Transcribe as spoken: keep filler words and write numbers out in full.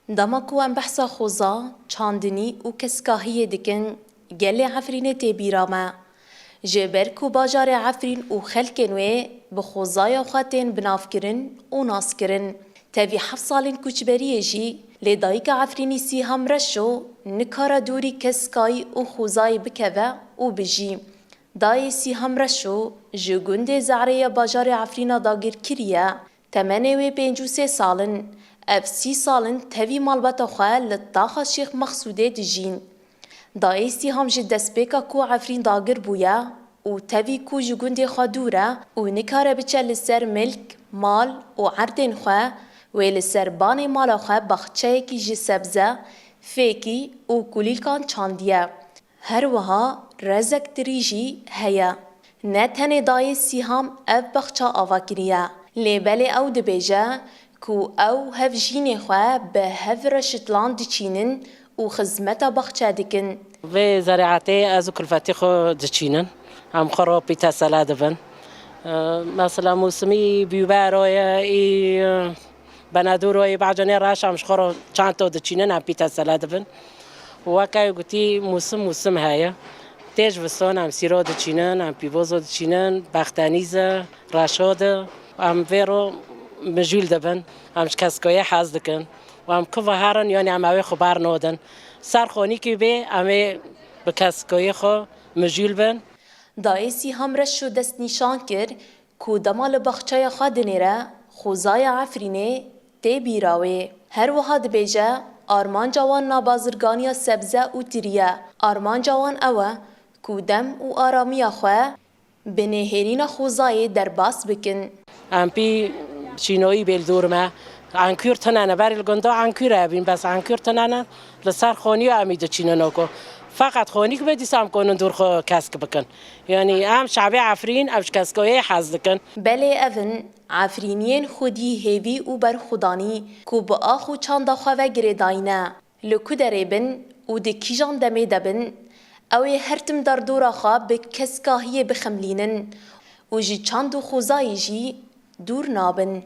Dema ku em behsa xoza, çandinî û keskahiyê dikin, gelê Efrînê tê bîra me. Ji ber ku bajarê Efrîn û xelkên wê bi xozaya xwe tên binavkirin û naskirin, tevî heft salên koçberiyê jî lê dayika Efrînî Sîham Reşo nikare dûrî keskayî û xozayê bikeve û bijî. Dayê Sîham Reşo ji gundê Zehrê ya bajarê Efrîna dagirkirî ye. Temenê wê pêncî û sê sal in. Ev sî sal in tevî malbata xwe li taxa Şêx Mexsûdê dijîn. Dayê Sîham ji destpêka ku Efrîn dagir bûye û tevî ku ji gundê xwe dûr e û nikare biçe li ser milk, mal û erdên xwe, wê li ser banê mala xwe baxçeyekî ji sebze, fêkî û kulîlkan çandiye. Her wiha rezek tirî jî heye. Ne tenê dayê Sîham ev baxça ava kiriye, lê belê ew dibêje ku ew hevjînê xwe bi hev reşitlan diçînin û xizmeta baxçe dikin. Vê zerîatê ez û kulfetî xwe diçînin. Em xwe ro pî tesele dibin. Ee, mesela mûsimî bîbero ye, î, e, benedûro ye, bacanê reş em ji xwe ro çanto diçînin, em pî tesele dibin. Weke gotî mûsim, mûsim heye. Tê ji vistan em sîro diçînin, em pîvozo diçînin, bextenîze, reşode. Em vê ro mijûl dibin. Em ji keskoyê hez dikin. Û em kuva herin, yanî em ewê xwe bernodin. Ser xonîkî bê, em ê bi keskoyê xwe mijûl bin. Dayê Sîham Reşo destnîşan kir ku dema li baxçeya xwe dinêre, xozaya Efrînê tê bîra wê. Her wiha dibêje, armanca wan nabazirganiya sebze û tirî ye. Armanca wan ew e ku dem û aramiya xwe bi nêhêlîna xozayê derbas bikin. Em pî şînoyî bê li dûr me. Ankûr tune ne, berê li gunda ankûr hebîn, bes ankûr tune ne, li ser xonî em î diçînin oko. Feqet xonîk be, dîsa em konin dûr xwe kesk bikin. Yanî em şabê Efrîn, em ji keskoyê hez dikin. Belê ev in Efrîniyên xwedî hêvî û berxwedanî ku bi ax û çanda xwe ve girêdayî ne. Li ku derê bin û di kîjan demê de bin, ew ê her tim derdora xwe bi keskahiyê bixemlînin û ji çand û xozayê jî dûr nabin.